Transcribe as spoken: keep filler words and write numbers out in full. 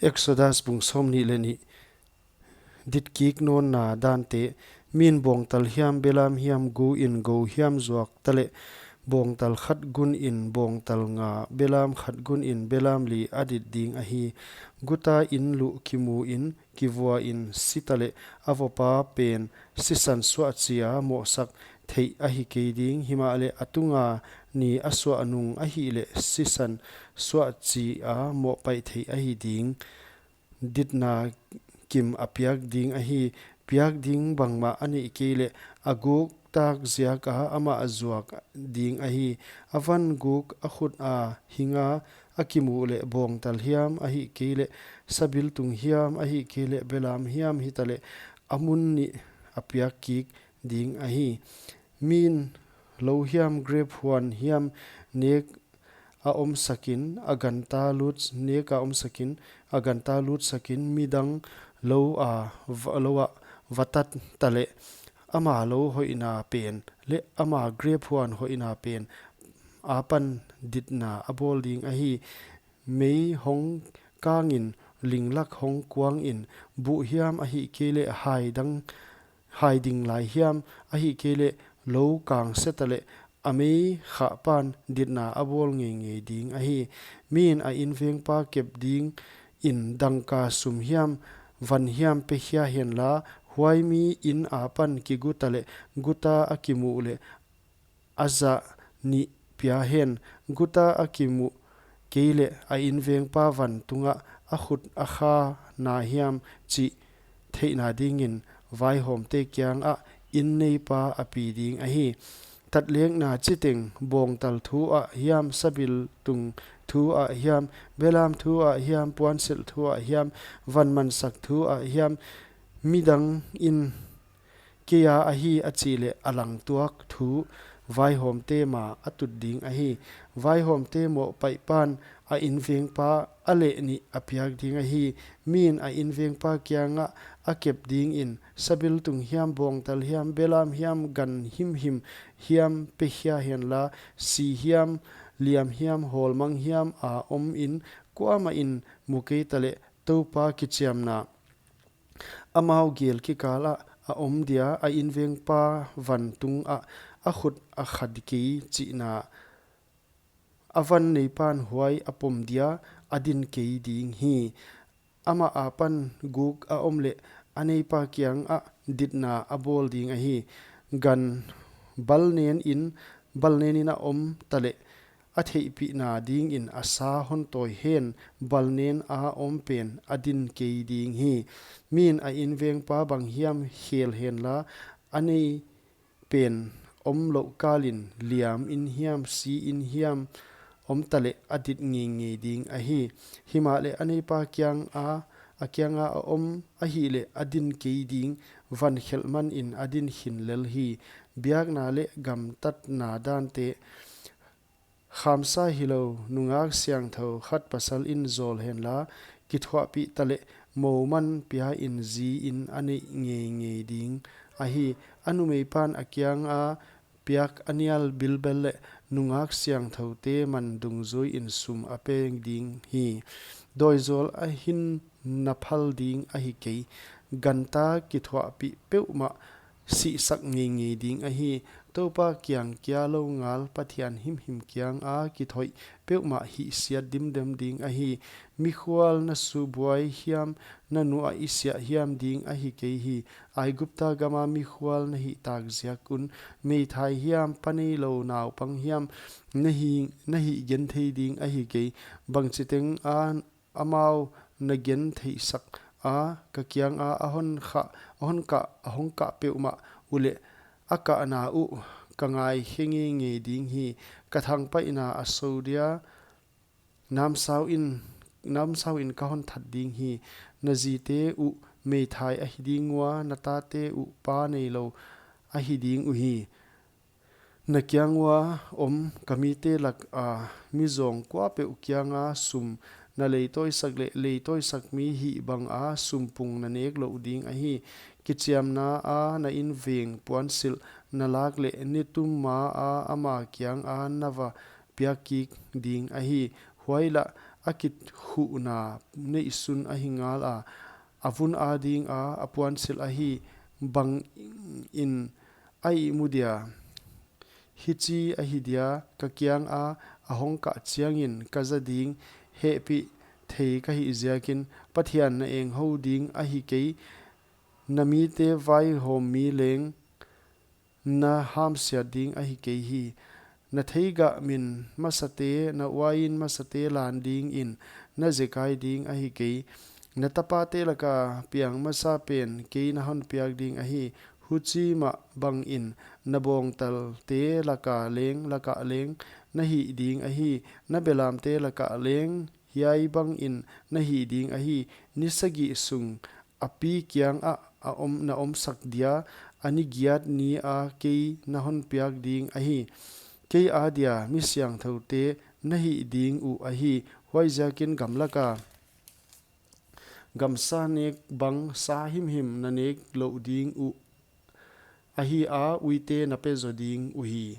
Exodus bung sawmnih leh nih. Ditkik nawnna dante. Min bawngtal hiam belam hiam gu in gu hiam zuak taleh, bawngtal khat gun in bawngtal nga, belam khat gun in belam li a dit ding ahi. Guta in luh kimu in kivua in si taleh, a vawpa pen sisan suah chia mohsak theih ahi kei ding, himahleh a tunga ni a suah nung ahihleh sisan suah chia mohpaih theih ahi ding. Ditna kim a piak ding ahi. Piak ding bangmah a neih kei leh a guk tak ziak a amah a zuak ding ahi. A van guk a khut a hinga a kimuh leh bawngtal hiam ahi kei leh sabiltung hiam ahi kei leh belam hiam hitaleh a mun nih a piak kik ding ahi. Min lo hiam grep huan hiam nek a omsakin a ganta lut, nek a omsakin a ganta lutsakin midang lo a va, lo a vatat taleh ama lo hoihna pen leh ama grep huan hoihna pen apan ditna a bawl ding ahi. Mei hong kangin, linglak hong kuangin, buh hiam ahi kei leh haidang, haiding lai hiam ahi kei leh lo kang se taleh a mei khah pan ditna a bawl ngeingei ding ahi. Min a invengpa kep ding in dangka sum hiam van hiam pe khia henla, huai mi in apan kigu taleh guta a kimuh leh a zah nih pia hen. Guta a kimuh kei leh a invengpa van tungah a khut a kha na hiam chih theihna dingin vaihawmte kiangah in neipa a pi ding ahi. Tatlekna chiteng bawngtal thu ah hiam, sabiltung thu ah hiam, belam thu ah hiam, puansilh thu ah hiam, van mansak thu ah hiam, midang in kei a ahi a chih leh a langtuak thu vaihawmte ma a tut ding ahi. Vaihawmte mohpaih pan a invengpa a leh nih a piak ding ahi. Min a invengpa kiangah a kep dingin sabiltung hiam, bawngtal hiam, belam hiam, gan himhim hiam pe khia henla, si hiam, liam hiam, hawlmang hiam a om in kuamah in mu kei taleh Toupa kichiamna amau gel kikal ah a om dia, a invengpa van tungah a khut a kha kei chihna a van neipan huai a pom dia a din kei ding hi. Amah apan guk a om leh a neipa kiangah ditna a bawl ding ahi. Gan balnen in, balnen in a om taleh a theihpihna dingin a sa hon tawi hen, balnen a om pen a din kei ding hi. Min a invengpa bang hiam khel henla, a nei pen om loh kalin liam in hiam, si in hiam om taleh a dit ngeingei ding ahi. Himahleh a neipa kiang a, a kianga a om ahihleh a din kei ding, van khelh manin a din khin lel hi. Biakna leh gamtatna dante. Khamsa hilou nungak siangthou khat pasal in zawl henla, kithuahpih taleh mou man pia in zi in a neih ngeingei ding ahi. A numei pan a kianga piak a nial bilbel leh nungak siangthoute man dungzui in sum a pe ding hi. Dawizawl a hin na phal ding ahi kei. Ganta kithuahpih peuhmah sihsak ngeingei ding ahi. Toupa kiang kia lou ngal Pathian himhim kianga kithoih peuhmah hihsiat dimdem ding ahi. Mikhual na subuai hiam, na nu a i siah hiam ding ahi kei hi. Aigupta gama mikhual na hih tak ziak un, meithai hiam, pa neilou naupang hiam na hih, na hih genthei ding ahi kei. Bangchiteng a amau na gentheihsak a, ka kianga a hon kha, a hon kah, a hong kah peuhmah uleh a kahna uh ka ngaikhe ngeingei ding hi. Ka thangpaihna a sou dia, namsau in, namsau in ka hon that ding hi. Na zite uh meithai ahi ding ua, na tate uh pa neilou ahi ding uhi. Na kiang ua om ka mite laka mi zawng kuapeuh kianga sum na leitawisak leh leitawisak mi hih banga sumpung na nek louh ding ahi. Kichiamna a na inveng puansilh na lak leh nitum maa ama kianga na va piak kik ding ahi. Huai lah a kithuhna neihsun ahi ngala, a vun adinga a puansilh ahih bangin a ihmu dia. Hichi ahi dia, ka kianga a hongkah chiangin ka za ding, hehpih thei ka hih jiakin. Pathian na enghou ding ahi kei, na mite vaihawmmi leng na hamsiat ding ahi kei hi. Na theigah min masate, na uain masate lan dingin na zekai ding ahi kei. Na tapate laka piang masa pen kei na honpiak ding ahi. Huchi mah bangin na bawngtalte laka leng, lakah leng na hih ding ahi. Na belamte lakah leng hiai bangin na hih ding ahi. Ni sagih sung a pi kiangah a om, na omsak dia, a ni giat nia kei na honpiak ding ahi. Kei adia mi siangthoute na hih ding uh ahi. Huaijiakin gamlaka gamsa nek bang sa himhim na nek louh ding uh ahi a, uite na pe zo ding uhi.